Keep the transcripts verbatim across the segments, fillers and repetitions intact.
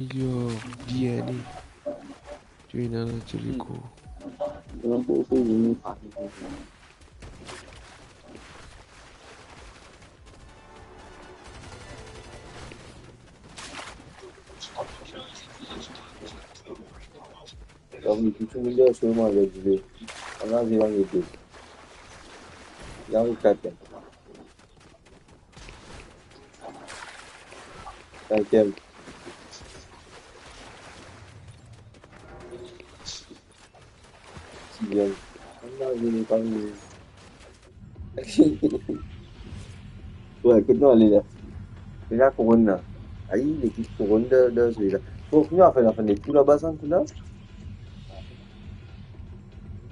Yo, bien. Tu es dans le téléco. Wi, tou dimoun dan so mwa zot dwe. Ann al zwe bann zot dwe. Li ariv katriem. Katriem. Sizyem. Ann al zwe bann zot dwe. Wi, kot nou ale la? Deza Koronn la. Ay, lekip Koronn dan, dan zwe la. Bon, nou afer, afer lekip laba sa, tou la.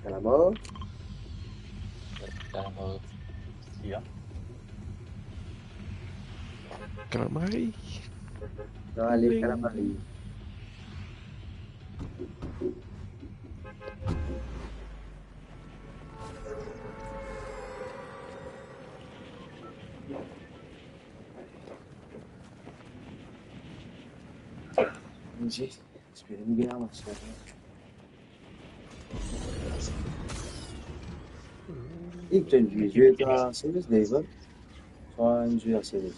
Kalamar. Kalamar. Kalamari. Non, ale, Kalamari. Mizye, espere nou gagn match la. E, putain, zwe, zwe pa serye, David. Swa enn zwe serye.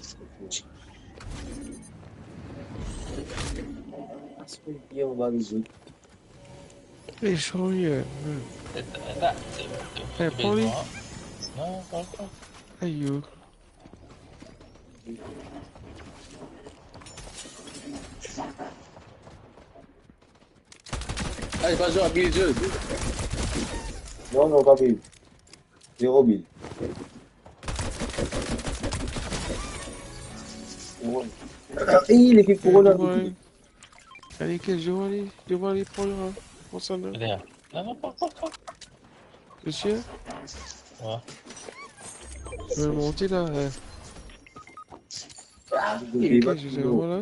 Pas kouy pie anba lezot. Echanj, euh, eh, pran li. Non, non, non. Ayo. Ay, pa zwe a bil, zwe. Non, non, pa bil. Zero bil. Ey, lekip Koronn la. Allez, quel jour, allez, je vois les points là, hein. Prends ça, là. Allez, hein. Non, non, pas, pas, pas. Monsieur ? Ouais. Je vais monter là, hein. Ah, il est quel jour, là ?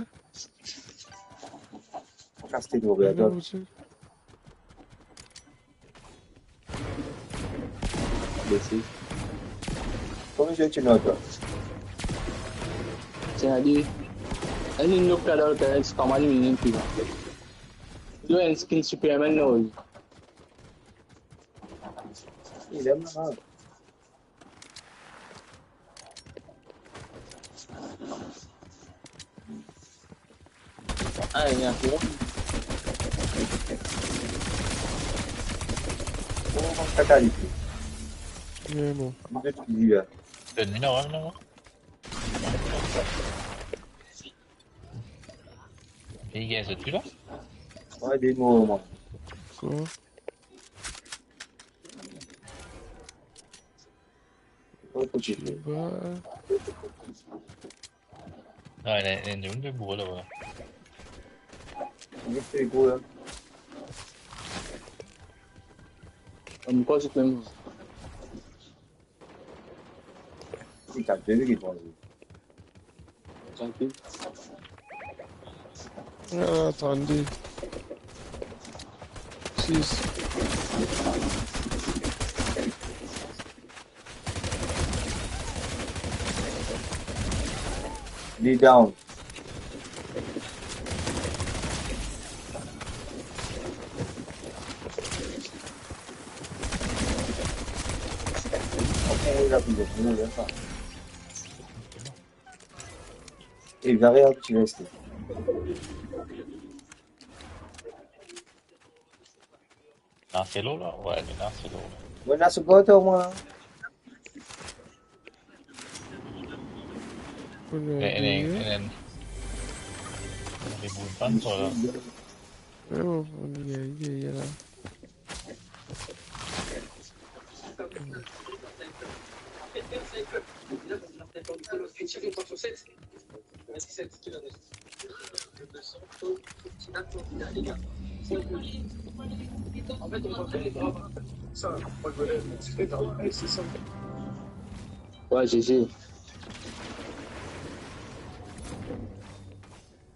Kas to, Roberto. Allez, monsieur. Mesi. Konbien zot ti not la? Ti ena de. Enn inn knock la dan lotel, se pa mal, inn inn pi. Yo, enn skin Superman, non? Li la, mama. Ah, il y a un peu. Oh, mon caca, il est. Vraiment. Vous êtes qui, là ? Le numéro un, non ? Les gars, c'est plus là ? Ouais, des mots, moi. Quoi ? Oh, je sais pas. Ah, il y a, il y a une, une bourre là-bas. Vite fait, gros, là. Comme quoi, c'est même. Il t'a vu, il est bon. Tranquille. Ah, attendez. Six. Li down. E, gare la, ti reste. Ena selo la? Wi, ena selo la. Wi, ena selo omwin. Ena, ena, ena, ena boul pann sa la. Wi, bon, bon, ya, ya, ya la. Ouais, G G.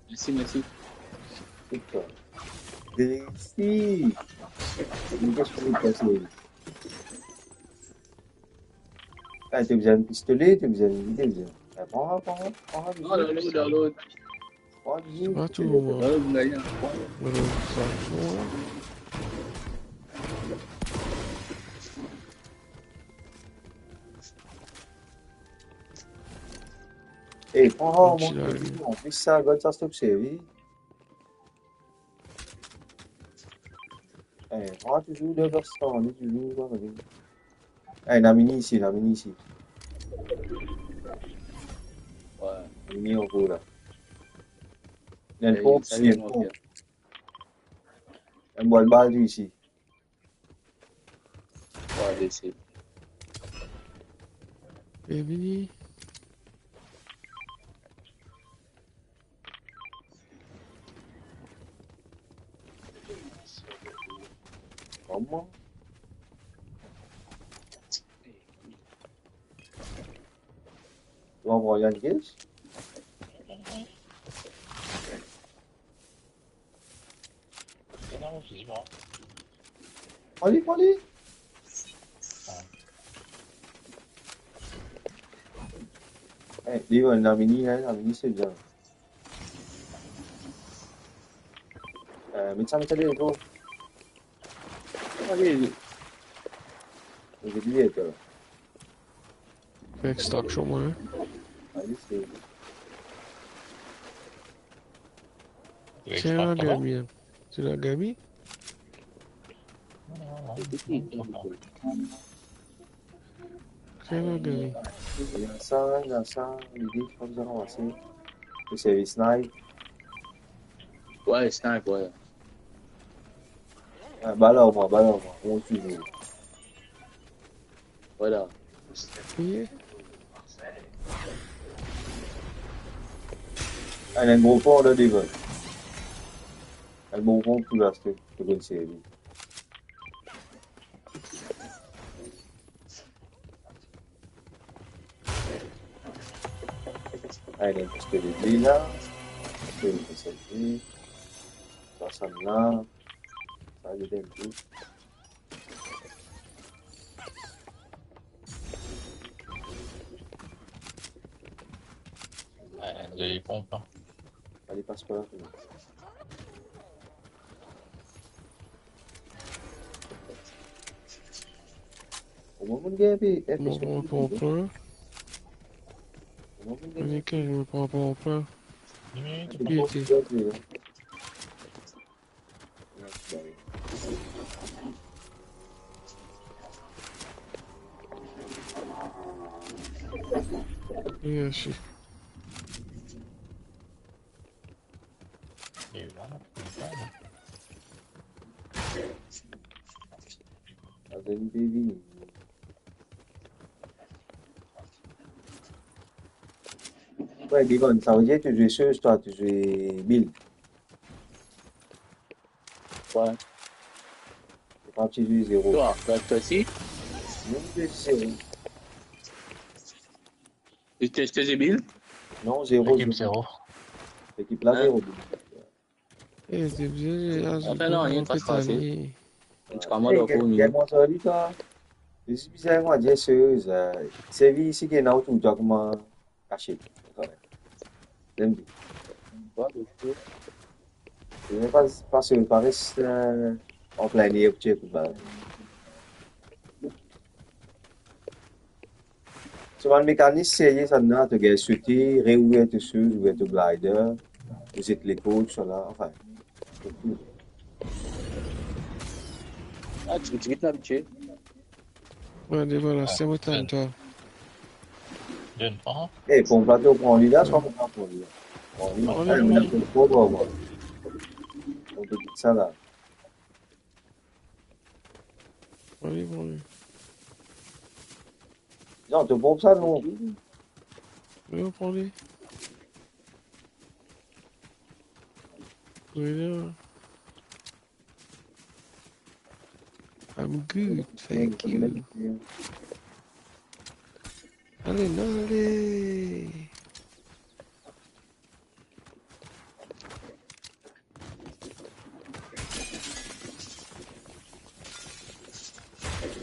Merci, merci. Putain. Merci. Mwen pa siport pase. Ah, to bizin pistole, to bizin, to bizin. Ah, pran, pran, pran. Non, download, download. What? Sa tou, mwa. Mwa, sa tou, mwa. Eh, pran, oh, ti mwa, la, wi. An plis sa, gard sa, stop, se, wi. Eh, pran touzour de Gaston, li touzour, pa vre. Eh, ena mini isi, ena mini isi. Wi. Mini ankor la. Ena enn ponp, ena enn ponp. Enn bwat bal tou isi. Wi, isi. Bienvenue. Koman? Ou anvoy enn kes? Pran li, pran li. Eh, li, ena mini, ena mini, se bien. Eh, met sa, met sa, let's go. Ale. Mo bliye, twa. Fek stak sou mwa, hein. Ale, se Tiens, la, Gabi, hein. C'est la Gabi? Tiens, la, Gabi. Ena sa, ena sa, lide, fok sa ranmase. Pou servi snipe. Wi, snipe, wi. Ah, bal ar mwa, bal ar mwa. On touzour. Vwala. Ye. Ah, ena enn gro pon la devan. Enn gro pon pou laste, pou konn servi. Ah, ena enn ti pe de bli la. Pe servi. Sa, sa la. Sa, li donn tou. Eh, zoli ponp, hein. Ale, pas par la. Kouma mo'nn gagn enpe F P S? Mo, mo, mo, mo. Kouma mo'nn gagn enpe? Nickel, mo pran, pran, pran. Li ete. Mersi. Wi, Devon, sa ve dir to zwe Seuz, twa, to zwe Bill. Wi. To pa ti zwe Zero. Twa, twa, twa osi? Non, zwe Zero. Li teste Bill? Non, Zero, Zero. Ekip Zero. Ekip la, Zero. Eh, se bien, anfin, non, li pa trase. Li ti koumans... Eh, ankor, gagn mwa, twa. Li bizin mwa dir Seuz, eh, servi isi ki ena otour twa kouma kasiet. Wi. Mem di. Wi, ok. Li pa, pa Seuz, pa res, eh, an plin er pou tir kout bal. So bann mekanik serye sa la, to gagn sote, reouver to Seuz, ouver to glider, ou zet lekor, tousala, anfin. Ah, ti, ti, ti abitie. Wi, de vwala, se mo tann twa. Donn pa. Eh, pran plato, pran li la, swa pran li la. Pran li la. Pran li, eh, pran li. Mo pran, pran, pran. Donk, sa la. Pran li, pran li. Non, to pran sa, non? Wi, pran li. Wi, la. I'm good, thank you. Ale, non, ale.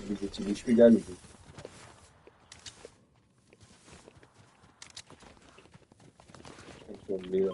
Li ti, li ti pe gagn, li. Enn tonbe la.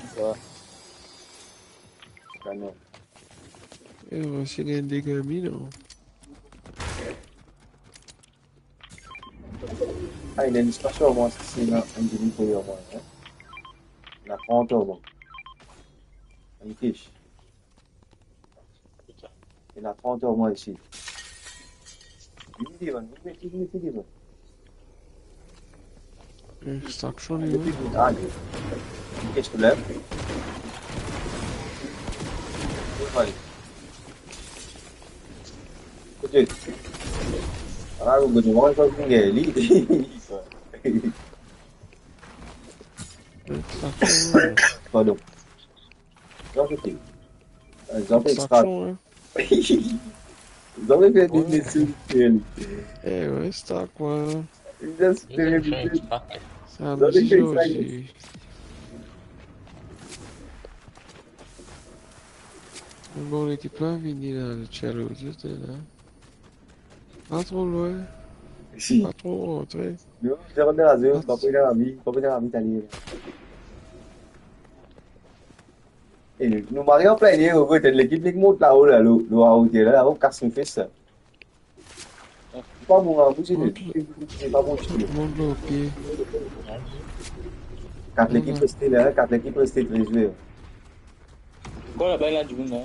Sa. Kanon. E, mo osi gagn de gami, non? Ah, il y a une station au moins, c'est une, une demi-heure au moins, hein. Il y en a trente au moins. Une quiche. Il y en a trente au moins ici. Vini devan, vini, vini, vini devan. Extraction, li, wi. Ah, li. Une quiche tout là. Kote? Ah, ou gagn mwa, sa, ou gagn li. Extraction, wi. Pardon. Zan kote? Euh, zan kote extraction, hein. Zan kote fer des messages. Eh ouais, c'est ça, quoi. Zan kote fer extraction. Sa, zan kote fer extraction. Bon, lekip la vini la, le challenge, zot la. Pa tro lwin. Si. Pa tro rantre. Non, zero de la zone, pa pou dan lami, pa pou dan lami, Daniel. E nou, nou mari an plin, gro, kot lekip, nek mont lao la, lo, lo aote la, la, kas nou fes sa. Pa bon, an, bouze de, pa bon ditou. Tout lemonn lor pie. Kat lekip reste la, kat lekip reste, trez zwer. Bon, laba ena dimoun la.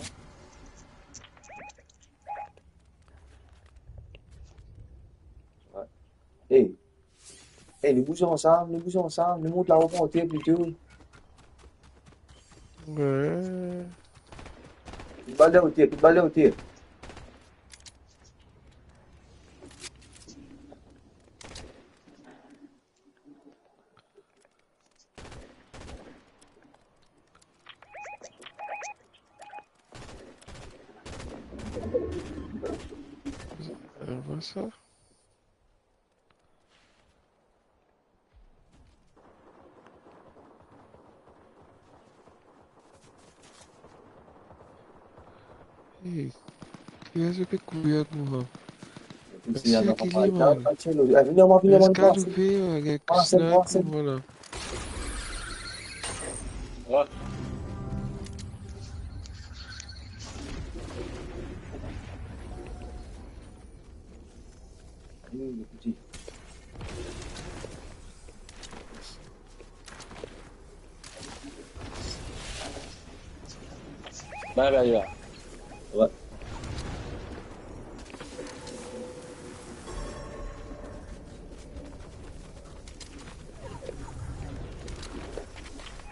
Ey, ey, nou bouze ansam, nou bouze ansam, nou mont lao, mont plito. Wi. Kout bal dan oter, kout bal dan oter. Avan sa. Hey, kifer zot pe kouri ar mwa? Esi, esi, akili, man. Vini, vini, vini, vini, vini. Res kaloupe, man, gagn snipe, vwala. Bann la pe arive la. Wi.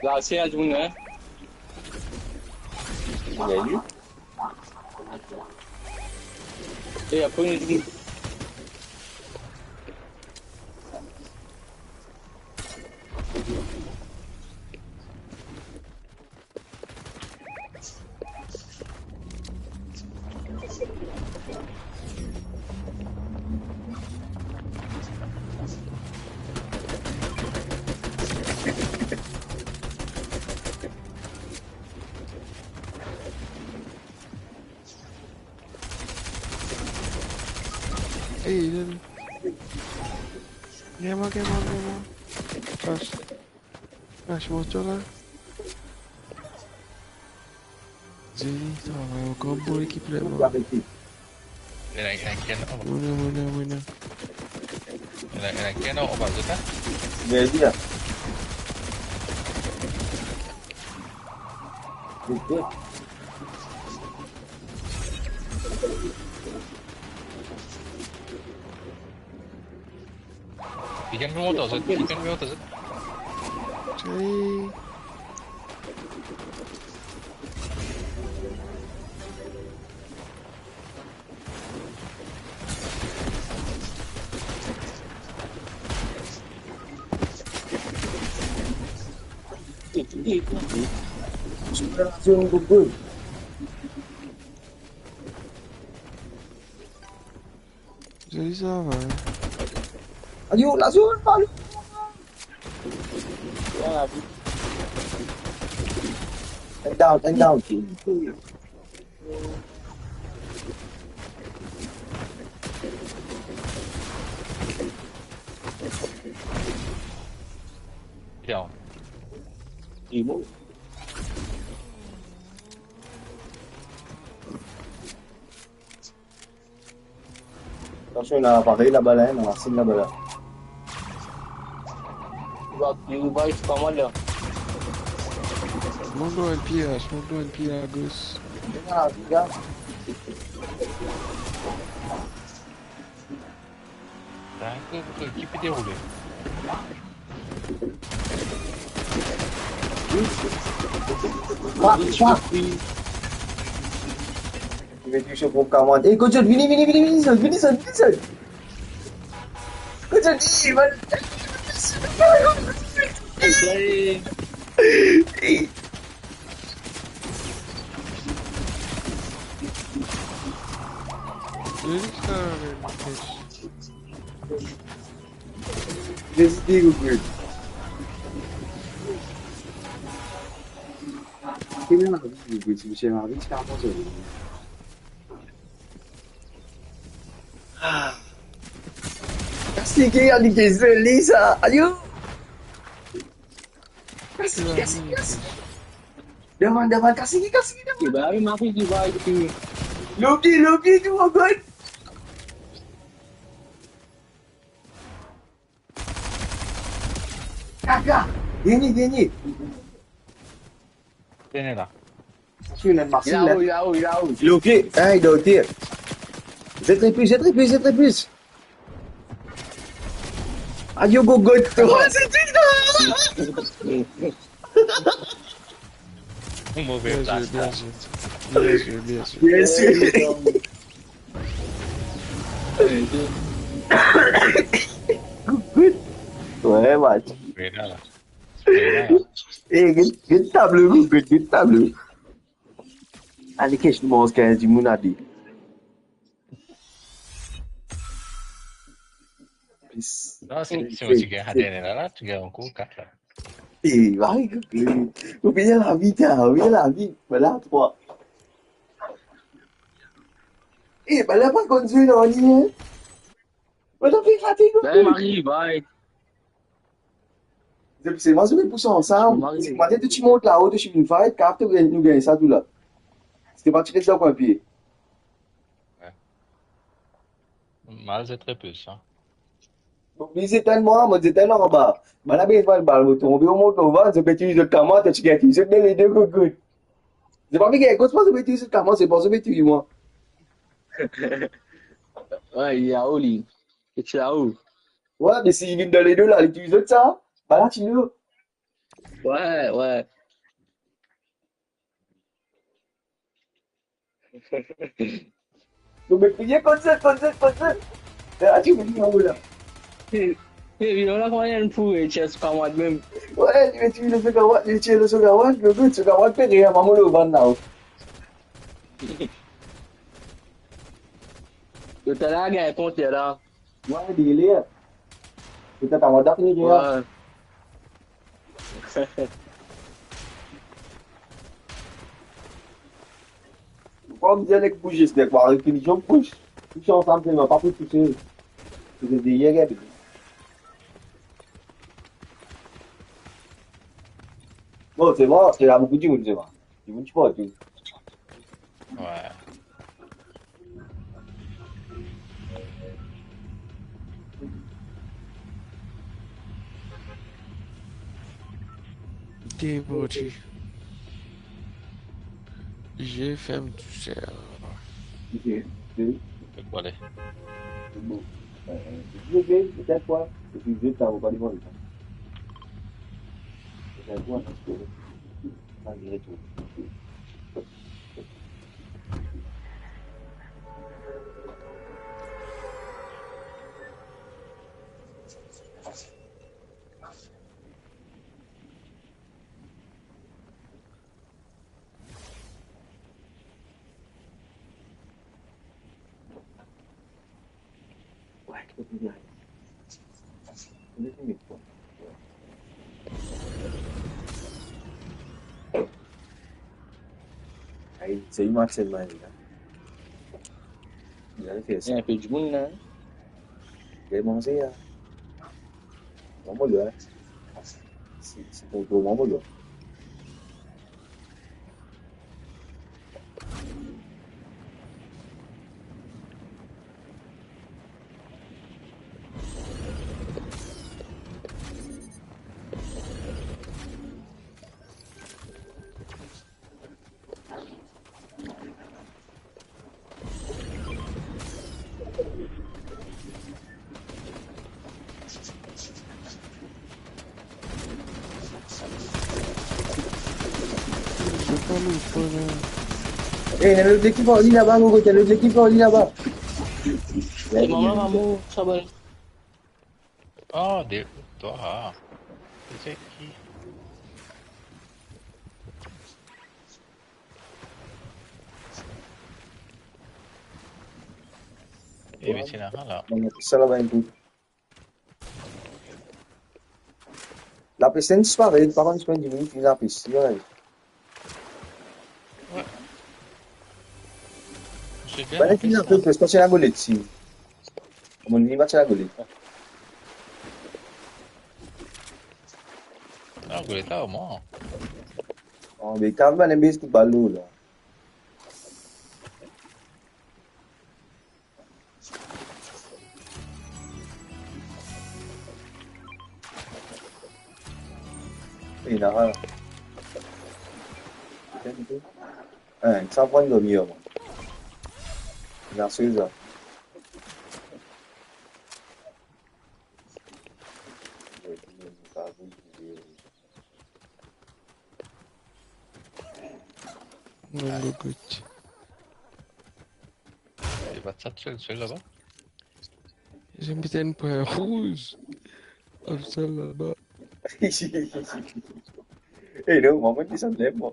La, se la dimoun, hein? Wi. E apre nou dimoun. Ey, li, li. Gagn mwa, gagn mwa, gagn mwa. Flash. Flash, mwa, to la. Zeli, travay ankor, bon lekip la, man. Ena, ena enn anba. Mona, mona, mona. Ena, ena enn anba, zot la? Zeli la. Li gagn mwa, zot. Li gagn mwa, zot. Hey. Zeli, sa va? Ayo, lazon, pa lo. Enn down, enn down. Down. Li mor. Atansion, ena aparey laba la, ena masin laba la. Li va, li va, li pa mal la. Smoke lor enn pie la, smoke lor enn pie la, gos. Ena, ena. Dakor, ki pe deroule? Fuck, fuck. Li met li so prop kamarad. Ey, kot zot, vini, vini, vini, vini, zot, vini, zot, vini, zot. Kot zot, ey, man. Ey. Ey. Zeli sa, man. Zeli, zeli, zeli. Ti misie lavi, ti misie lavi, ti kapav zoli. Ah. Kasi ki, ali ki zoli sa. Ayo. Kasi, kasi, kasi. Devan, devan, kasi, kasi, devan. Iba, iba, iba, iba. Loki, Loki, tu mon gars. Kaka. Vini, vini. Vini la. Marcel, Marcel, là. Là-haut, là-haut, là-haut. Il est OK. Hein, il est OK. Zet replis, zet replis, zet replis. Ayo, gogo, toi. Move. Bien joué, bien joué. Bien joué, bien joué. Bien sûr. Ouais, match. Vini la. Eh, get, get tablo, gogo, get tablo. Ale, kes nou manz kinz dimoun, ale. Non, si, si mo ti gagn sa dernie la, la, ti gagn ankor kat la. Eh, mari, gogo. Ou bien lavi, tiens, ou bien lavi. Voilà, trwa. Eh, ben la, pa konn zwe, non, li, hein. Mwa, to pe fatig, ben, gogo. Mari, bye. Se, se mwa, zot pe pous ansam. Mari. Mwa, to ti mont lao, to ti vinn fight, kan to gagn, nou gagn sa tou la. Si to pa ti res dan kwin pie. Ouais. Mal, zet replis, hein. Bon, li zet enn mwa, mwa zet enn anba. Bann la bizin bal, mo tonbe, mo mont lor van, zot pe touy zot kamarad, to ti gagn touy zot, me lede, gogo. Zot pa pe gagn kot, zot pe touy zot kamarad, se pa zot pe touy mwa. Ouais, li lao li. Li ti lao. Ouais, me si li vinn dan ledo la, li touy zot sa. Bala ti nou. Ouais, ouais. Nou met priye kot zot, kot zot, kot zot. Eh, atann, vinn anwo la. Eh, eh, vinn la, kouma enn foure, tir so kamarad mem. Ouais, li met touy so kamarad, li tir so kamarad, gogo, so kamarad pe reer, mwa mo lor van la, oh. Total la gagn kont la. Ouais, li le. Total, ta manda fini, ouais. Kom dir nek bouze, nek pa rekize, bouze. Tous ansam, selman pa pou touse. Touse deryer, gard. Bon, se bon, se la boukou dimoun, se bon. Dimoun ti partou. Ouais. Debout. Je ferme tout ça. Ok. Bon. Euh, je vais peut-être quoi. Et puis, je t'envoie pas devant le temps. Peut-être quoi, parce que Ay, se li Marcel Marie la. Li al fer sa. Li enpe dimoun la. Li al manze la. Mama la. Si, si pou, pou mama la. Eh, ena lot lekip ar li laba, mo kote, ena lot lekip ar li laba. Eh, mama, mama, sa bon. Oh, de, toi, ah. Tu sais qui? Eh, mais c'est là, là. Non, mais ça, là, va une boule. Lapes la disparet, pa konn si dimoun fini lapes, li ariv. Bann ki ena pe pres, pa ti ena golet si. Mo vinn pa ti ena golet. Ah, golet la, omwin. Oh, be kan bann M B S ki balo la. Eh, ena la. Hein, sa pran dormi, mwa. Ena seza. Mon gout. Li pa sa sel, sel laba. Zot inn met enn pwin rouz. Avsal laba. Eh non, mwa, mo desann ler, mwa.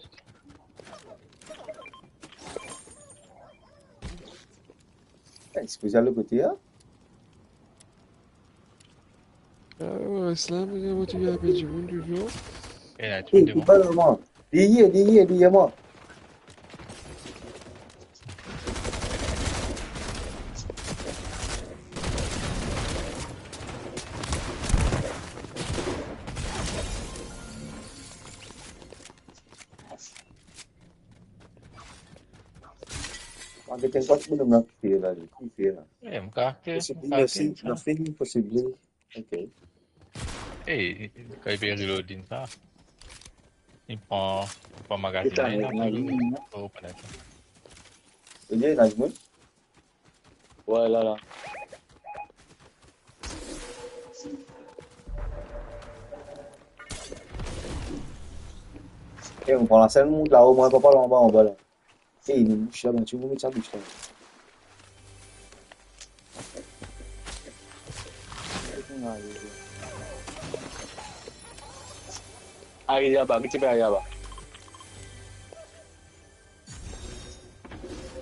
Eh, sipoze al lot kote, a? Ah, ouais, res la, mo, mo trouv ena dimoun touzour. Eh, la, eh, dimoun. Li pa lor mwa. Deryer, deryer, deryer mwa. Mwa, get enn kout bonom la, ki fer la, li, ki fer la? Eh, mo karakter, mo karakter, sa. Nothing, nothing possibly. Ok. Eh, kan li pe reloading sa, li pran, li pran magazin la, li pran, non? Oh, pa dakor. Olie, ena dimoun? Ouais, la, la. Eh, mo pran lasel, mo mont lao, mwa, papa, la anba, anba la. Eh, li bouch la, bann ti mo met sa bouch la. Arive laba, ki ti pe arive laba?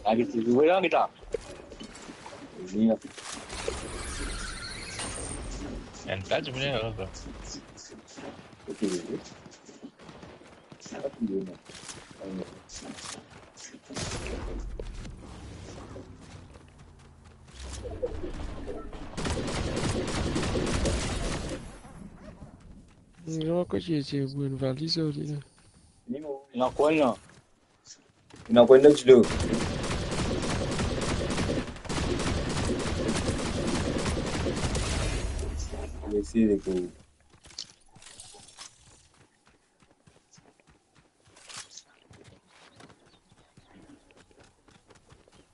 Arive, ti ouver la, geta. Vini la. Enn pla dimoun la, la. Ok, ok. Non, kot ti, ti pou enn valiz, sa, li la. Ena ankor enn la. Ena ankor enn lot dilo. Esi, dekou.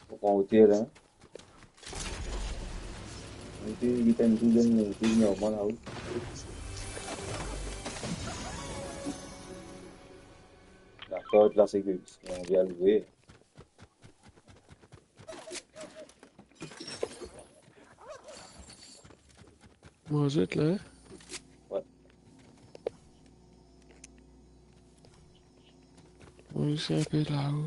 Mo pran oter la. Oter, li tann tou donn, tou normal la, wi. Dakor, la se ke, on vient louer. Mo zot la, hein? Ouais. Mo zis inpe lao.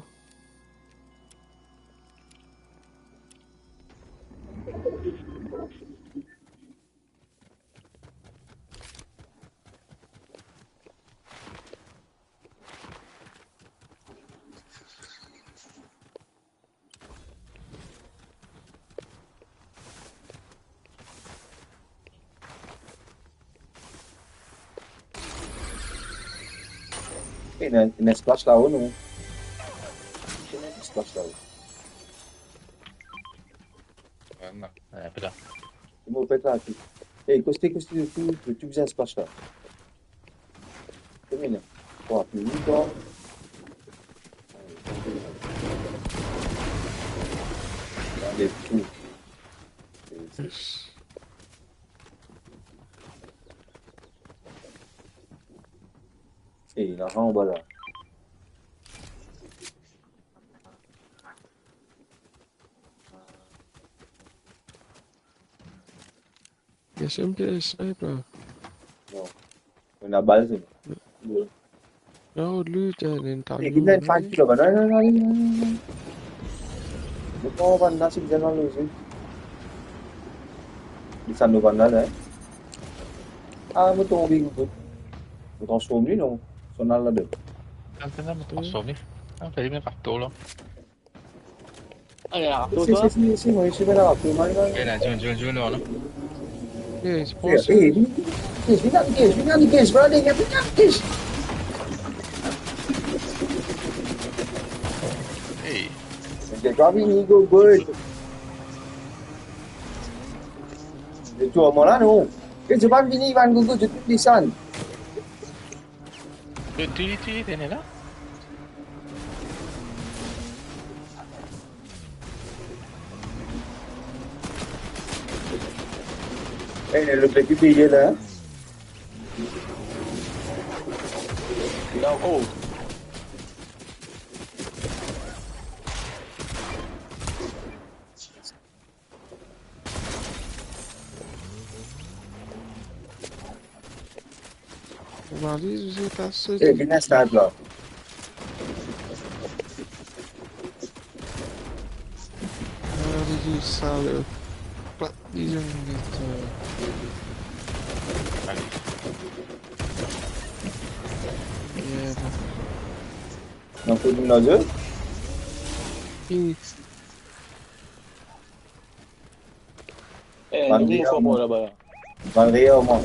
Eh, ena, ena splash lao, non? Ena splash lao. Ena, ena pe la. Mo pe la, ti. Eh, koste, koste, tou, tou, tou bizin splash la. Konbien la? Trwa, pi wit, trwa. Ale, tou. Eh, ena anba la. Ena M P S, sniper. Non. Ena bal, se. Non, li, ti ena enn kamyon. Eh, ki ena enn fight la, non, non, non, non, non. Mo pran bann la, si bizin, non, non, non. Li sa nou bann la, hein. Ah, mo tonbe, mo, mo transform li, non? Son al ladan. Ah, se la, mo transform li. Ah, sa li vinn partou la. Allez, arrête-toi. Si, si, si, si, moi, je suis pas là, arrête-moi, là. Eh, là, John, John, John, non, non. Eh, c'est pas ça. Eh, vini, vini, vini, vini, vini, vini, vini. Hey. T'es pas venu, go, go. E tou, mwa la, non. E, zot pa vini, Ivan, go, go, zot tou desann. Zot tou, tou, tou, ena la. Eh, lot lekip, li la. La, oh. Mari, zot ase. Eh, vinn a stad la. Mari, sa le plat bizin vit. Ale. Yeah. Non, fo vinn la, zot. Yes. Eh, bann nou deryer mwa. Laba la. Bann deryer mwa.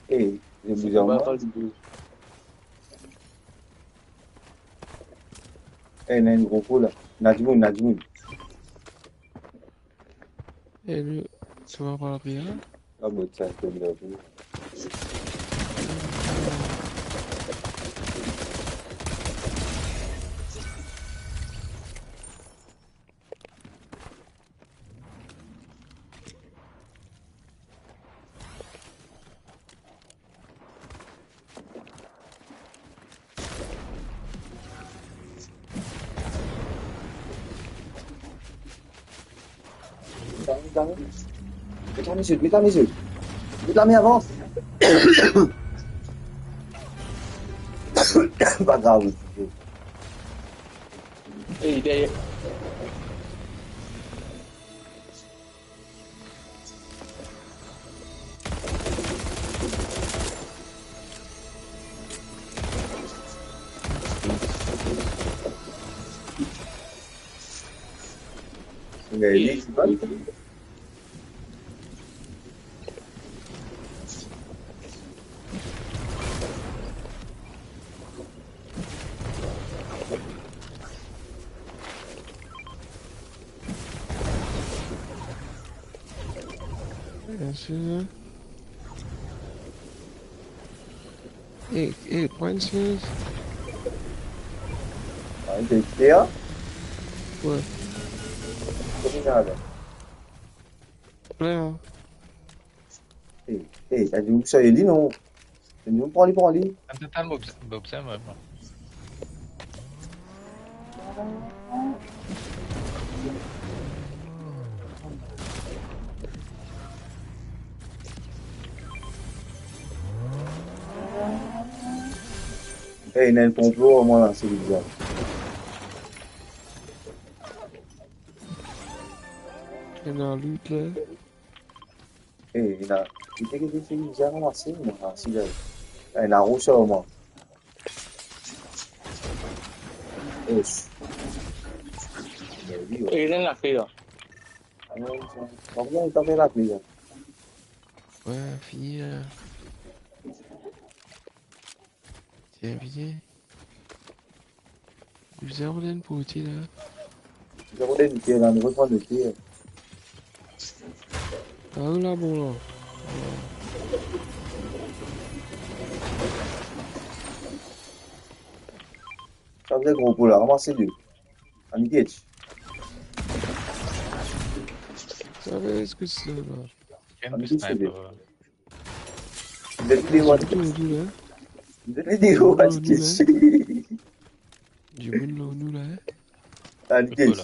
Eh, li bouz anba. Eh, ena enn gro kou la. Ena dimoun, ena dimoun. E li, ti pa par la priyer la? Ah, bon, sa, se bien. Met lame, met lame, met lame avan. Pa grav. Ey, deryer. Bien sûr. Eh, eh, pran enn siz. Ah, t'es clair? Ouais. Kouma la? Clair, hein. Eh, eh, t'as dit où ça, Eli, non? T'as dit, pran li, pran li. Attends, attends, Bob, Bob, ça, ouais, bon. Eh, ena enn ponplo, mwa la, se bizar. Ena loot la. Eh, ena, li te gete se bizar, mwa, se, mwa, si, la. Eh, ena rosa, mwa. Eh, ena lakle la. Ah, non, sa, pa pou ta fer lakle la. Ouais, fini la. Tiens, viens. Bizin rod enn porti la. Bizin rod enn porti la, nou repran nou porti. Ah, ou la, bon, la. Sa ve gro pou la, ramas li. Annie get. Sa ve, eski se la? Annie get, se li. Sniper. Dimoun lor nou la. Dimoun lor nou la. Annie get.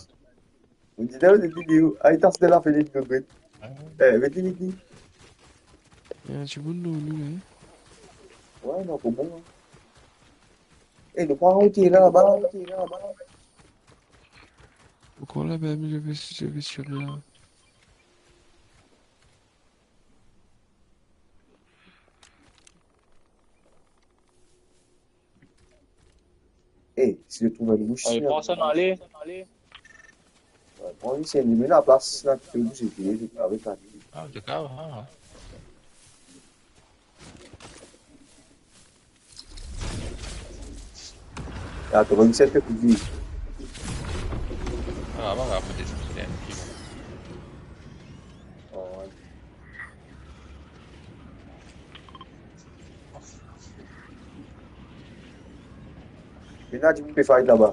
Ou dir, dimoun lor nou la. Ay, tas de la fenêtre, gogret. Eh, met li, met li. Ena dimoun lor nou la. Ouais, non, pou bon, hein. Eh, nou pran rout laba. Pourquoi là-bas, mais je vais, je vais sur là. Si zot trouv enn bouch, ah, pran sa, ale. Wi, pran li, se li, me laplas la, ki pe bouze, ki avek la. Ah, antouka, ah. Atann, bann sèt pe fini. Ah, pa grav, pe desann, se enn ki bon. Ah, wi. Ena dimoun pe fight laba.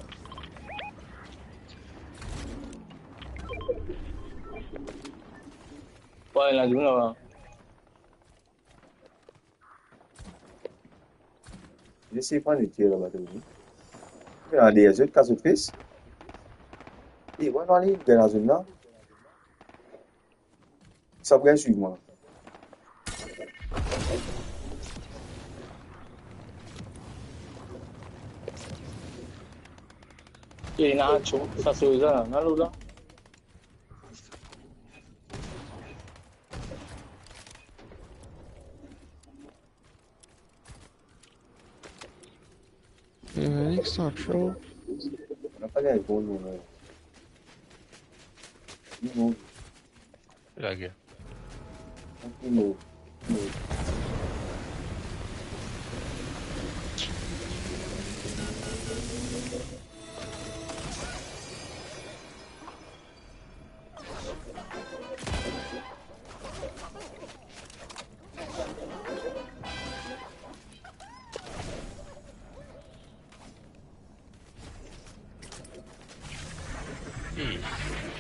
Wi, ena dimoun laba. Zis pran li tir laba, to, wi. Ena deryer zot, kas zot fes. E, wi, nou ale, nou gagn lazone la. Sa pou gagn swiv mwa. E, ena aksyon, sa se sa, ena lor la. Eh, Alex, talk show. On n'a pas les bons noms, là. Non. La guerre. Non. Non.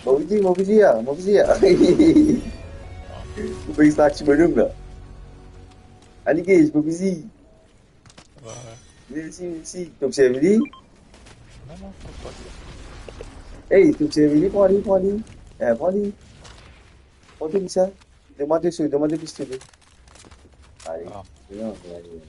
Mo pe dir, mo pe dir, ah, mo pe dir, ah. Ou pe extrak ti bonom la. Aligez, mo pe dir. Wi, wi. Mersi, mersi. To observe li? Non, non, pa de problèm. Ey, to observe li, pran li, pran li. Eh, pran li. Pran to li sa. Demann to so, demann to pistolet. Ale. Ah. Non, ale.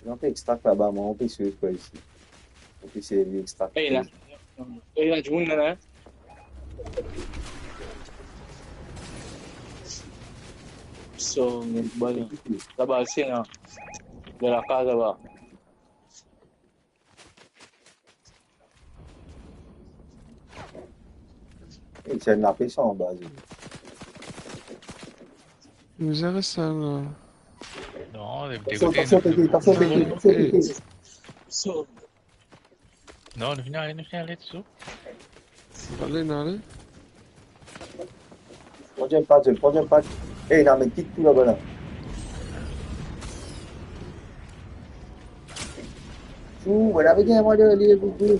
Non, pe extrak laba, mwa, on pe swiv kwa isi. On pe servi extrak. Ey, la. Ey, la, dimoun la, la. So, bon, laba, se la. Dan lakaz laba. E, ti ena lapes anba, zot. Mizere sa la. Non, de, de kote, tansyon, nou, tansyon, nou, tansyon, tansyon, tansyon. So. Non, nou vinn ale, nou vinn ale, tou. Ale, nou ale. Pran jump pad, pran jump pad. Ey, ena met kit tou laba la. Ou, wala, pe gagn mwa de, li, pou, pou.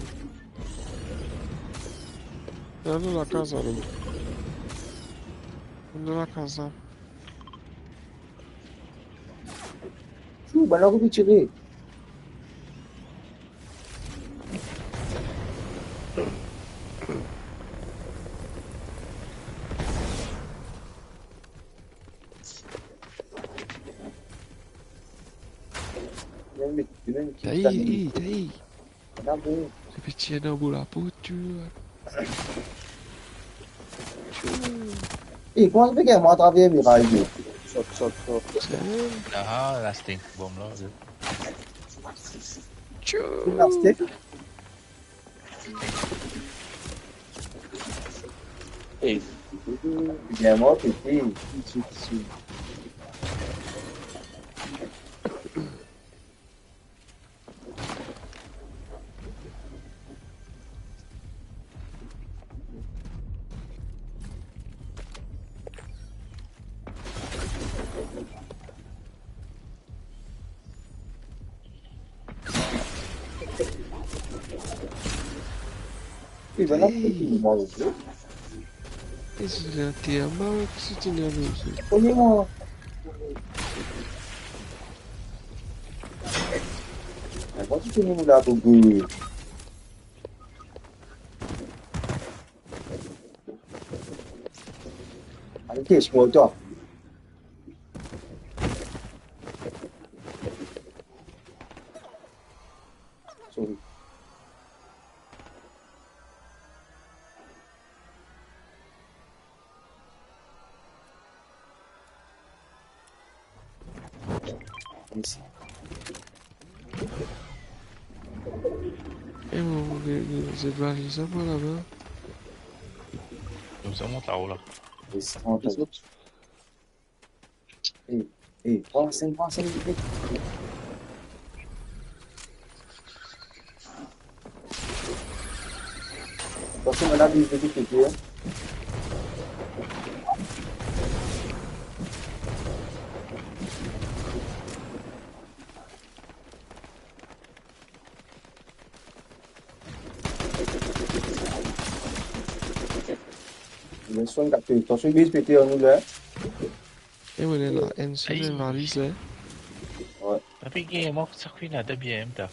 Ena lakaz, ale. Ena lakaz, la. Ou, bann la, ou pe tire. Tayi, tayi. Li pe tir dan bout laport, tou. E, kouma li pe gagn mwa atraver miray, li? Sot, sot, sot. Ah, la stink, bom la, wi. Tchou. La stink. E, bien mor, piti. E bann la, ki manz zot? E si lanterman, ki ti ena lezot? Kone mwa. Mwa ti kone mwa la pou gouye. Ale, kes mwa, twa. Sorry. isi. E mo, mo, mo, zot va ariv sa par laba? Nou sa mont lao la. Isi, trant. E, e, pran seng, pran seng, vit. Atansion, bann la vinn vinn vinn, hein. Atansion, atansion, bes pete anou la. E mo, ena enn sel valiz la. Wi. Tapi gagn mwa sa ki ena de B M ta.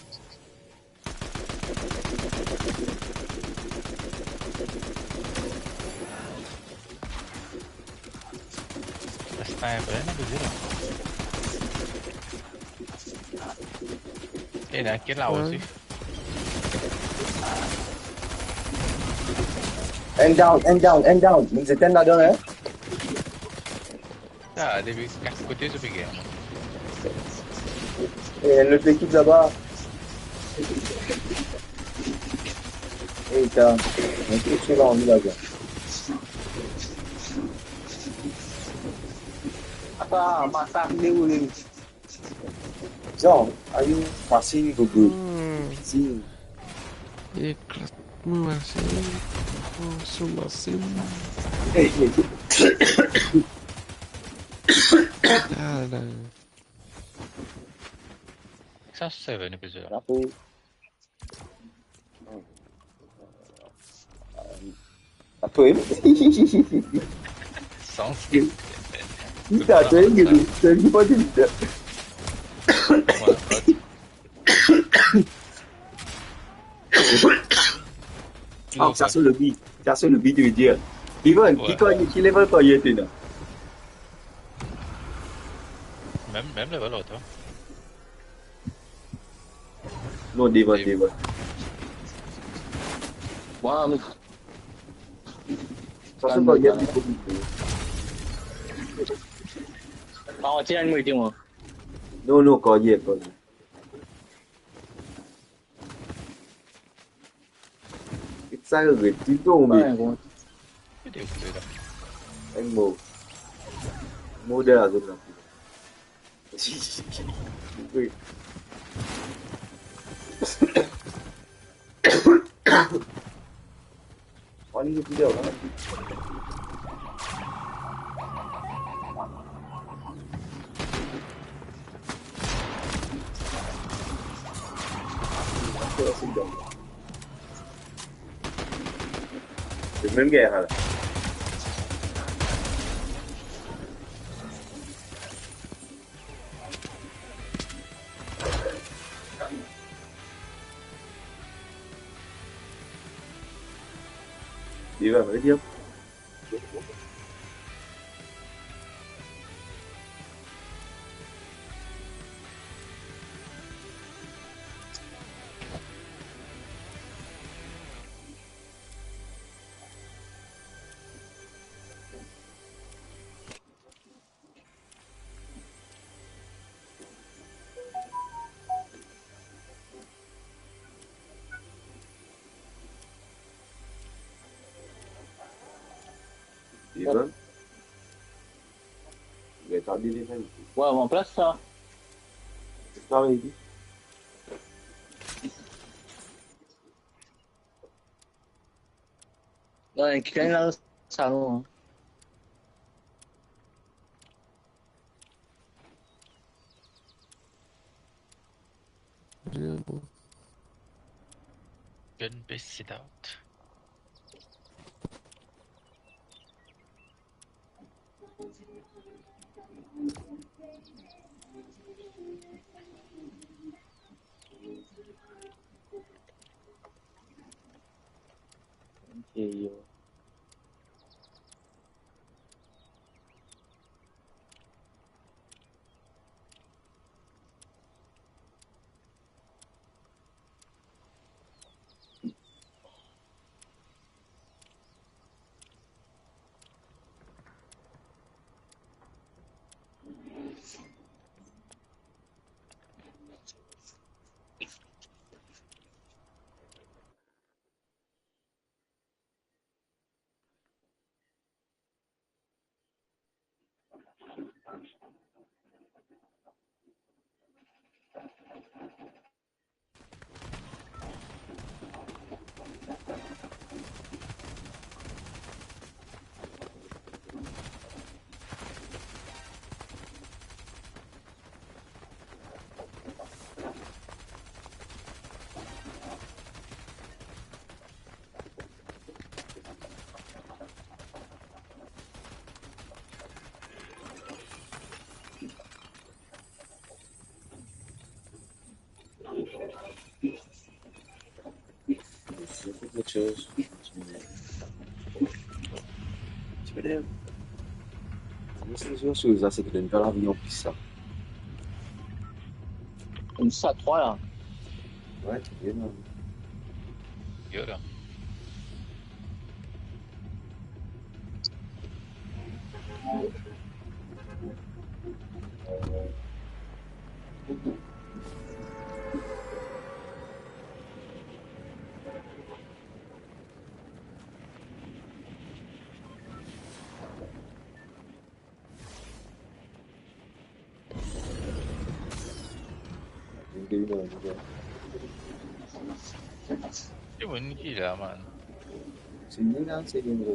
Sniper, ena de la. Ena kel la osi? Enn down, enn down, enn down. Minn zet enn ladan, hein. Ah, depi kas kote zot pe gagn. E, lot lekip laba. E, ta, enn tou se la, anvi la, gagn. Apa, masak deroule. Jean, are you machine, Google? Hmm. Machine. Eklat mo machine. Oh, so machine. Ah, la. Sa seven epizod la. Bravo. Apre. Sans. Li ta, ta, li, ta, li pa di li ta. Ah, sa se le bi. Sa se le bi, tu veux dire. Ivan, wi. Ki, ki level karier to ena? Mem, mem level oto. Non, devan, devan. Wi, me... Sa se pa bien. Pa anti enn mwa. Non, non, karier, karier. Sa ret, ti tonbe. Wi, bon. Ki te koupe la? Enn mo. Mo de la zot la. Wi. Ann, li plizier la. Se mem ger la. Li va, li va. Ivan. Get a delivery. Wi, mo plas sa. Sa vle dir. Non, ki gagn la, salon, hein. Bien, bon. Gun base sit out. Ok, yo. Lot soz. Ti pe dir, kouma se zour soz la, se ki donn pa lavi anplis sa. Koumsa trwa la. Wi, ti bien, man. Yo la. Ki bann ki la, man? Se li la, se li la.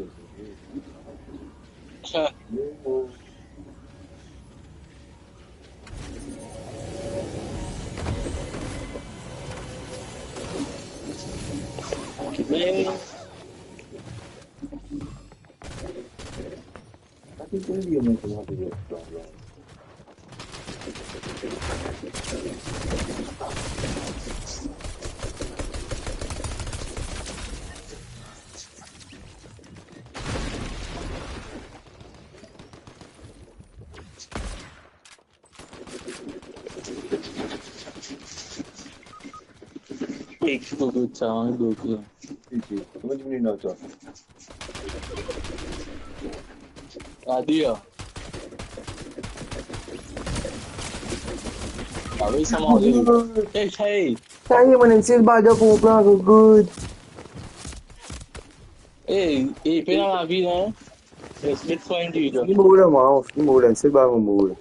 Ek foto sa, hein, donc, euh. Kouma diminue note la? Adieu. Ah oui, sa manze. Hey, hey. Sa ye, mon ami, se le bad pou pran good. Hey, hey, pena lavi, non? Respect for individual. Ni mor la, mwa, ni mor la, se ba mo mor la.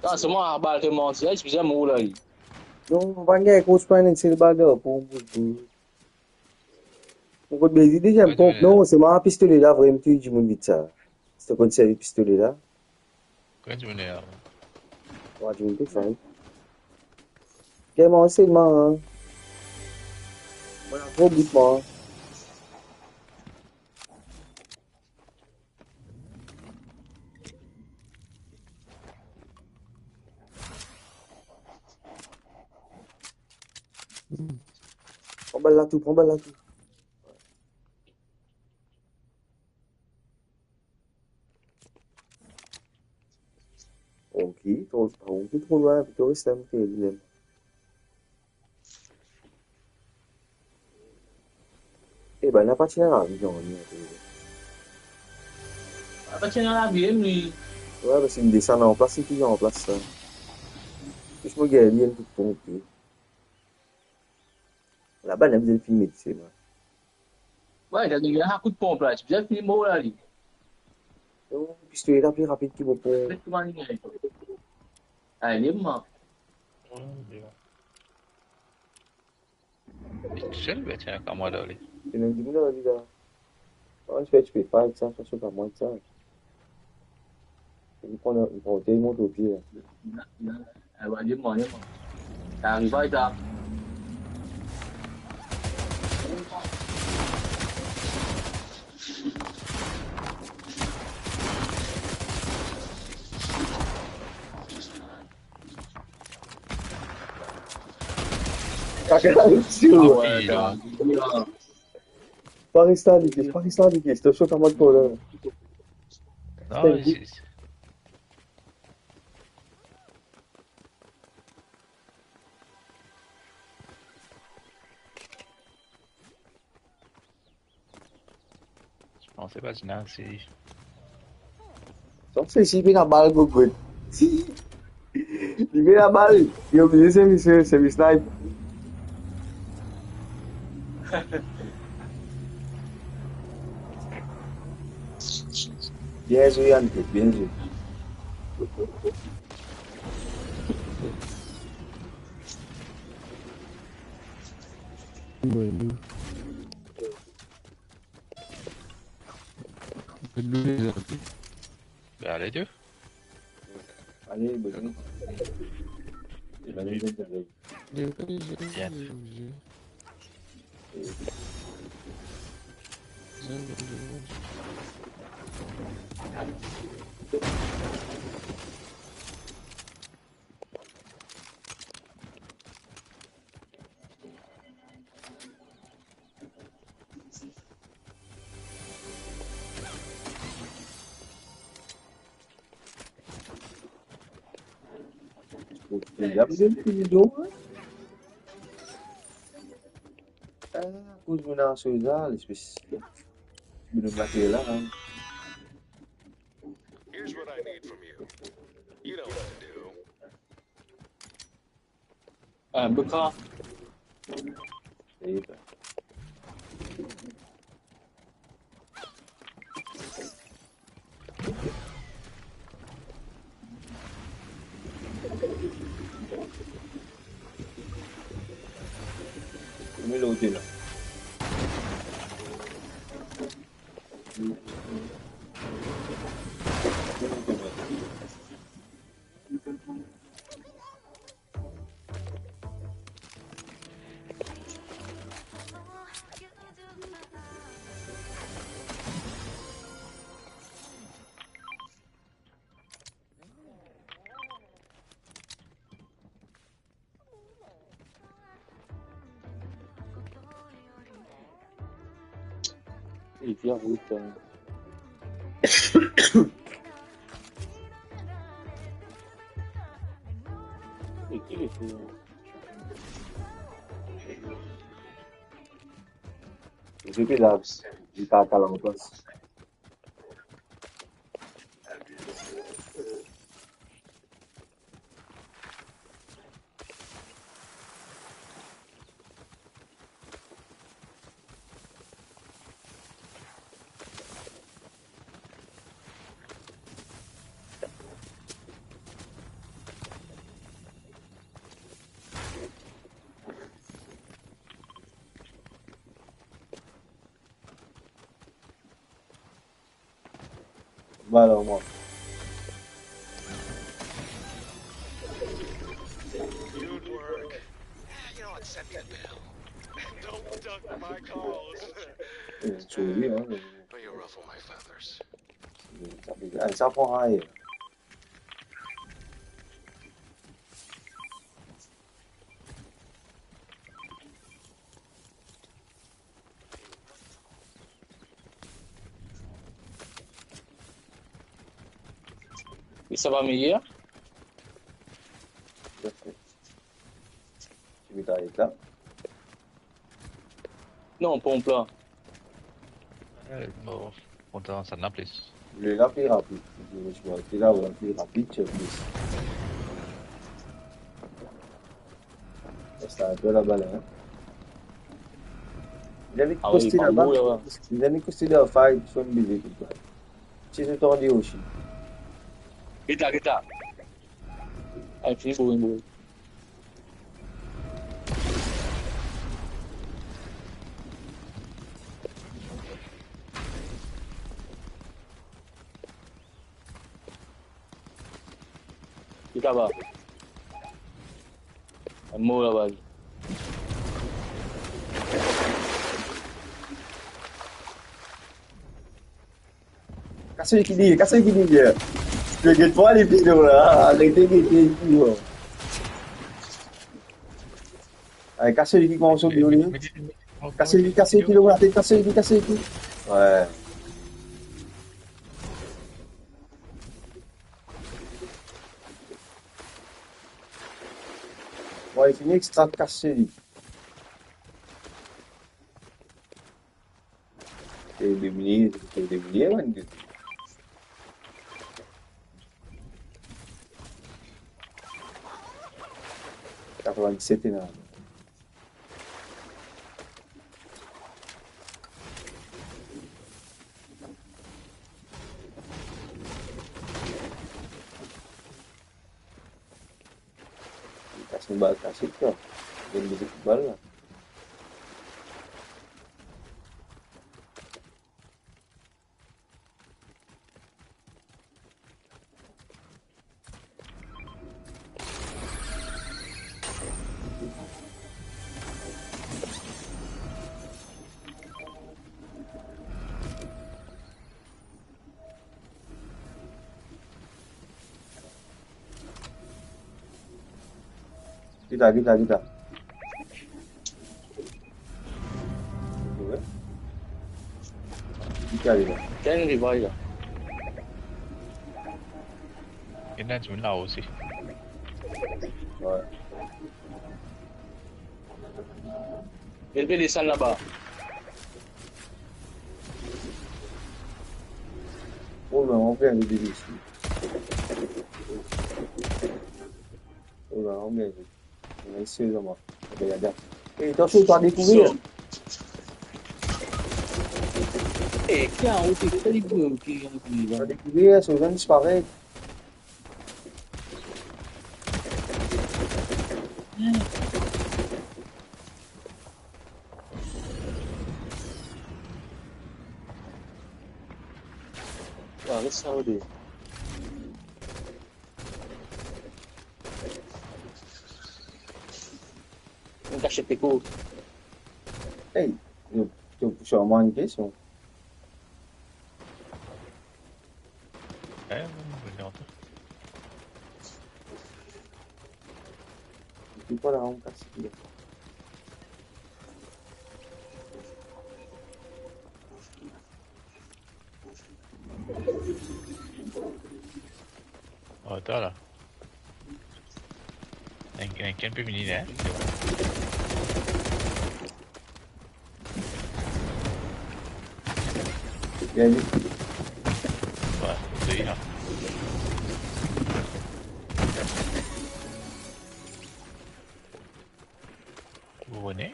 Ah, se mwa, bal te manti, ah, eskize mwa, la, li. Non, mo pa gagn koz, pa enn sel bagar pou, pou, pou. Mo kot bezi, dezyem ponp, non, se mwa pistole la, vremem touy dimoun vit sa. Si to konn servi pistole la. Konbien dimoun ena la? Trwa dimoun pe fight. Gagn mwa selman, hein. Mo ena tro bout mwa. Pran bal la tou, pran bal la tou. Ronki tro, Ronki tro lwin, plito res la, mo pe li mem. E bann la pa ti ena lavi, non, li, non. Pa ti ena lavi, li. Wi, parski li desann an plas, li touzour an plas sa. Plis mo gagn li, li tou ponpe. Laba, li bizin finn met se, mwa. Wi, li ena kout ponp la, ti bizin finn mor la, li. Non, pistole la pli rapid ki mo pon. Met kouman li gagn. Ay, li mor. Li tousel, be, ti ena kamwad ar li. Ena dimoun ar li la. An, ti pe, ti pe pa ek sa, fason pa mwa ek sa. Li pran, li pran, li mont lor pie la. Ariv, ariv, ariv. Pa res la, Nicky, pa res la, Nicky, to so kamwad koler. Non, Bon, se pa Zina, se... Donk, se si pena bal, gogot. Si. Li pena bal. Li oblize se misie, se mi snipe. Bien zwe, Yann, bien zwe. Be, ale, tou. Ale, bon. Bien. Li ap vinn fini dor, hein? Ah, koz mo ena soza, lespes bonhomme la ki la, hein. Here's what I need from you. You know what to do. Ah, buka. Epa. Koumadir la? E ki la rout, euh. E ki le fou? Li pe la, li pa kal anplas. Bal ar mwa. Good work. You know what, set that bell. Don't duck my calls. Li ti touye li, hein. But you ruffle my feathers. Sa, sa pran ayer. E sa va miye? Ti met aret la. Non, ponp la. Eh, bon, kontan, sa ena plis. Le la pli rapid. Ti la, la pli rapid, ti plis. Sa, sa inpe laba la, hein. Li ena kote laba, li ena kote laba, fay, son mizik, koup la. Si zot andi osi. Get la, get la. Ay, fini boring, boring. Li laba. Li mor laba li. Kas li ki deryer, kas li ki deryer. Pe get pa li video la, arete gete li, bro. Ay, kas li ki koumans oublie li. Kas li, kas li ki lor latet, kas li, kas li ki. Wey. Wey, fini extra kas li. Te de milie, te de milie, man. Katrovin-diset ena. Kas enn bal kase, kwa. Enn mizik bal la. Kita, kita, kita. Kita, kita. Can revive la. Ena dimoun la osi. Ouais. Li pe desann laba. Oh la, on vient de dévier ici. Oh la, on vient de... Isi, zama. Gade, gade. Eh, atansion, to dekouvrir. Eh, ki la, ou ti, ou ti, ou ti, ou ti, To dekouvrir, so zone disparet. Wa, res sa, ode. Enn kasiet pe kour. Hey, yo, yo, pou sa, mwa, enn kestion. Eh, wi, wi, wi, wi. Li pa la, enn kasiet. Oh, atann la. Enn, enn, enn pe vini la, hein? Bien vit. Ouais, c'est bien. Ou revenez?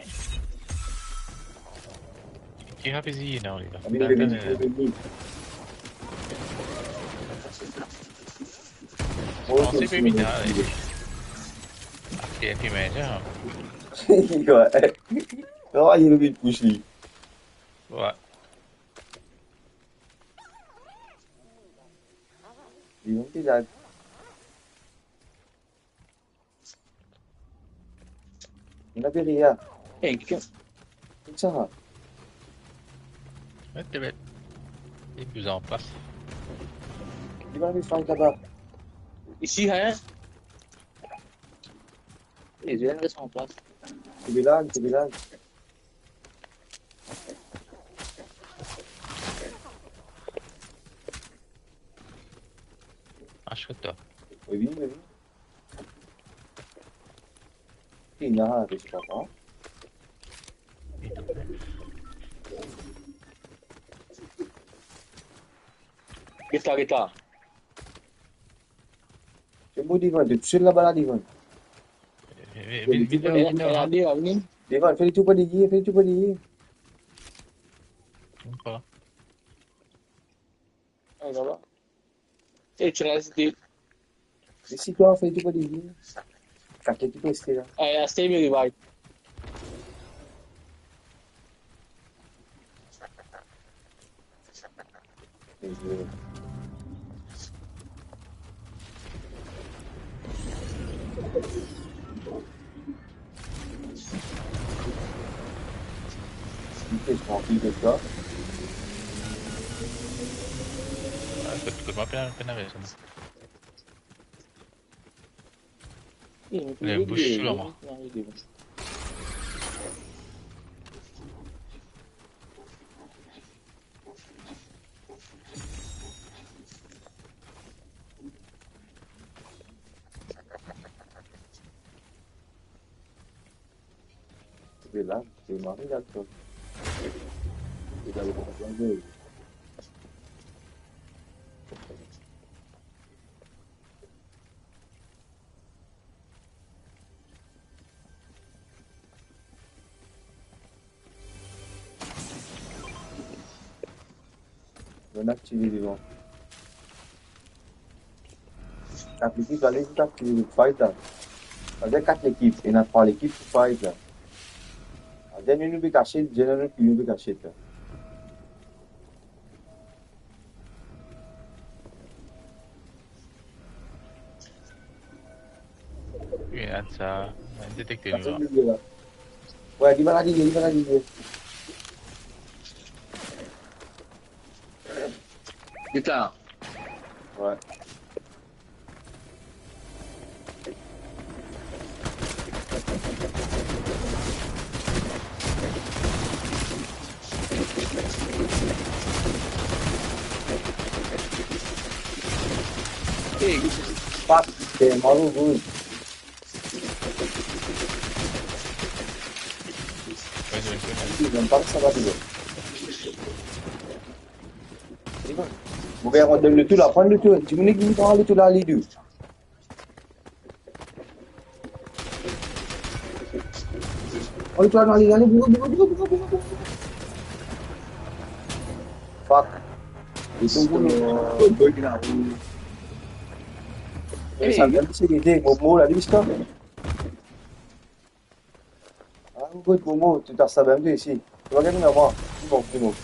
Ki rapizi, non, li la. Ami, le vini, le vini. Oh, c'est bien, hein. Ah, c'est un peu meilleur. Ouais. Non, il a mis une couche, lui. Ouais. Dis donc, il a Ena pe riye. Hey, ki... Kouma sa? Ret, ret. Li pli an plas. Li va res an plas laba. Isi, hein? Li vinn res an plas. Ti villaz, ti villaz. Achèt twa. Wi, wi, wi. Ena, res pa. Get la, get la. Se bon, devan, to tousel laba la, devan. Eh, eh, vinn, vinn, vinn, vinn, vinn. Devan, fer li tou par deryer, fer li tou par deryer. Vinn pa. Ay, laba. E, ti res de. E si twa, fer li tou par deryer. Kaket li pou reste la. Ay, aste, mi revive. Li pe trankil kot twa. Ah, kot, kot mwa, pena, pena personn. Li bouch tou la, mwa. Ti pe la, ti pe mari la, to. Ti pe la, ti pe la. Donn aktive devan. Kat lekip, ale zis aktive fight la. Savedir kat lekip, ena trwa lekip pou fight la. Savedir nou, nou pe kasiet, nou, nou pe kasiet la. Wi, ena sa, ena detekte nou la. Wi, li va la, li, li va la, li. Li la. Wi. Hey, pat, eh, malo, boy. Li mem pa sa va bien. Mo gagn rant dan letour la, pran letour. Dimoun ki pran letour la, li dou. Oh, letour la, ale, ale, boure, boure, boure. Fuck. Li tonbe. Sa bien, se lide, mo, mo, la, li, Ah, ou kot Momo, tou ta sa mem tou isi. Tou pa gagn mwa. Li mor, li mor.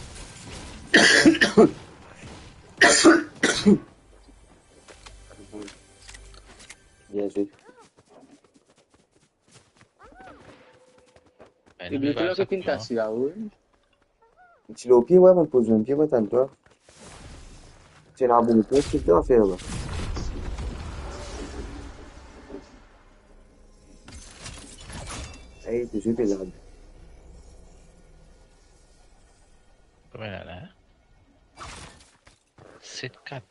Bien zwe. Enn li, li va la, sa finn fini, kas la, wi. Ti lor pie, wi, mo poz mo pie, mo tann twa. Ti ena bon pos, ki zafer la. Ey, touzour pe lag. Konbien la, la? Set kat.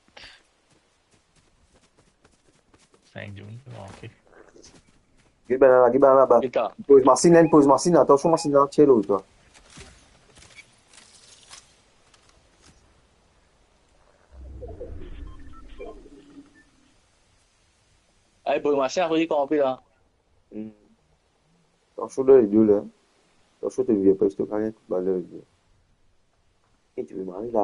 Sink dimoun pe manke. Get bann la, get bann la laba. Eta. Poz masinn la, poz masinn la. Atansion, masinn la tir lor twa. Ay, poz masinn la, fode kanpe la. Hmm. Atansion dan ledo la. Atansion, to vinn pres to karet, bal dan ledo. E ti pe mari la.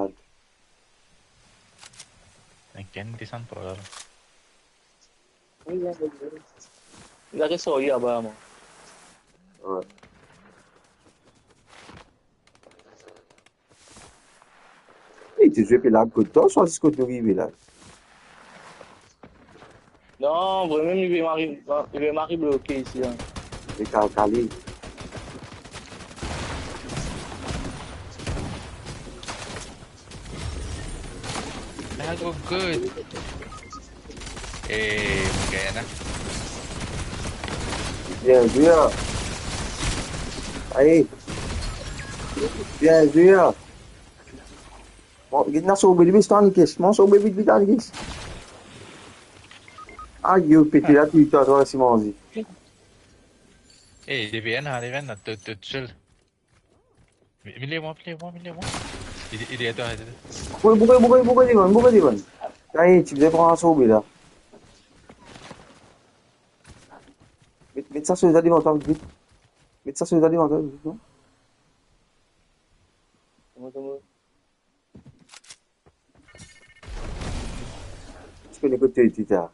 Enn ken desann par la. Li la res sorti laba, mwa. Wi. E ti zwe pe lag kot twa, swa zis kot nou rive la? Non, vremem, li pe mari, li pe mari bloke isi, la. Li kal kale. That was good. Eh, mo gagn la. Bien zwe, la. Aye. Bien zwe, la. Bon, get ena sobe li, bis, twa, Nikes. Bon, sobe vit, vit, Nikes. Ayo, pete la, tou, twa, twa, si manze. Eh, depi ena, ale, vinn la, to, to, tousel. Vinn, vinn, vinn, vinn. Li, li, atann, atann. Boure, boure, boure, boure, devan, boure, devan. Aye, ti bizin pran sobe la. Met, met sa soz la devan twa, vit, vit. Met sa soz la devan twa, vit, non? Kouma, kouma? Ti kone kot to ete, ta?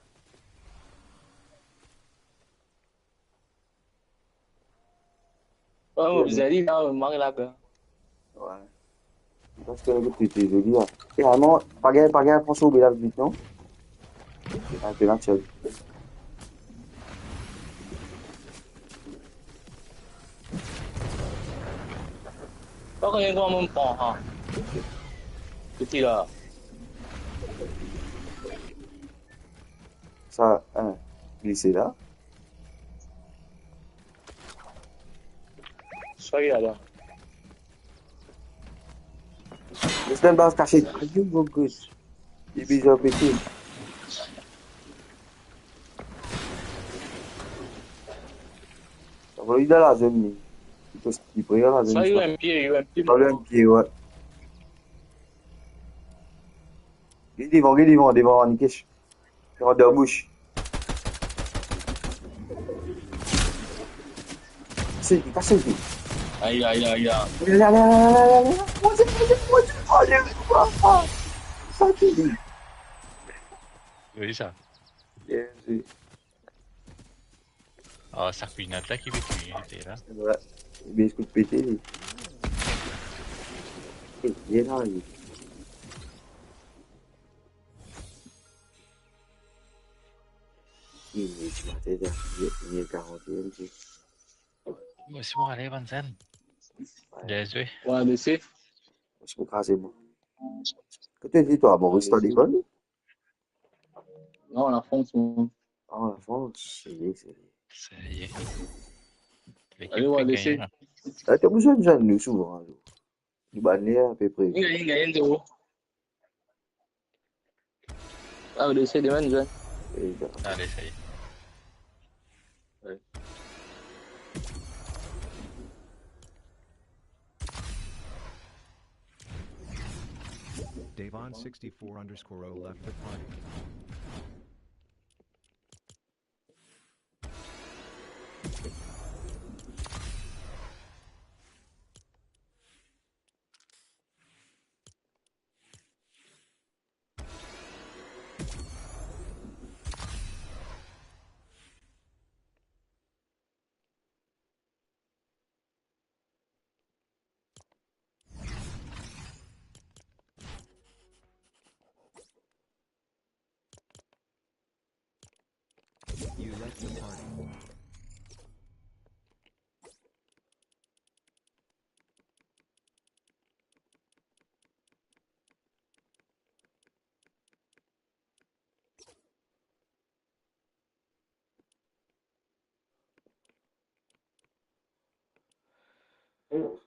Wi, mo bizin li la, mo ariv la. Wi. Mo panse ki to ete zoli la. E, alman, pa gagn, pa gagn pran sobe la vit, non? Enpe natirel. Pa gagn kouma mo pran, ha. Piti la. Sa, en, glise la. Sa li la. Les dan baz kasiet. Ayo, mo gos. Li bizin pete. Sa vre, li dan lazone, li. Li pe, li pre dan lazone, sa, li sa. M P, li M P. Sa, li M P, wi. Li devan, li devan, devan, Nikesh. Li rant dan bouch. Kase li, kase li. Ay, ay, ay, ay. Ale, ale, ale, ale, ale, ale. Mo dir, mo dir, mo dir. Ale, ale, ale. Sa ki li. Wi, sa. Bien zwe. Ah, sa kwi nat la ki pe touye, te la. Wi. Li bien kout pete, li. Eh, li la, li. Li, li, ti matin, li, li, karant-e-enn, ti. Mo si mo ale, bann zenn. Wi. Bien zwe. Wi, mesi. Mo si mo kraze, mo. Kot to ete, twa, Moris, twa, Devon? Non, Lafrans, mwa. Ah, Lafrans, sa y est, sa y est. Sa y est. Lekip pe gagn, la. Eh, to bizin zwenn nou souvan, alor. Nou bann li apepre. Li gagn, li gagn zero. Ah, ou ese demann zwenn. Wi, sa. Ale, sa y est. Wi. Davon sixty-four underscore oh left the party. You left the party. Oh,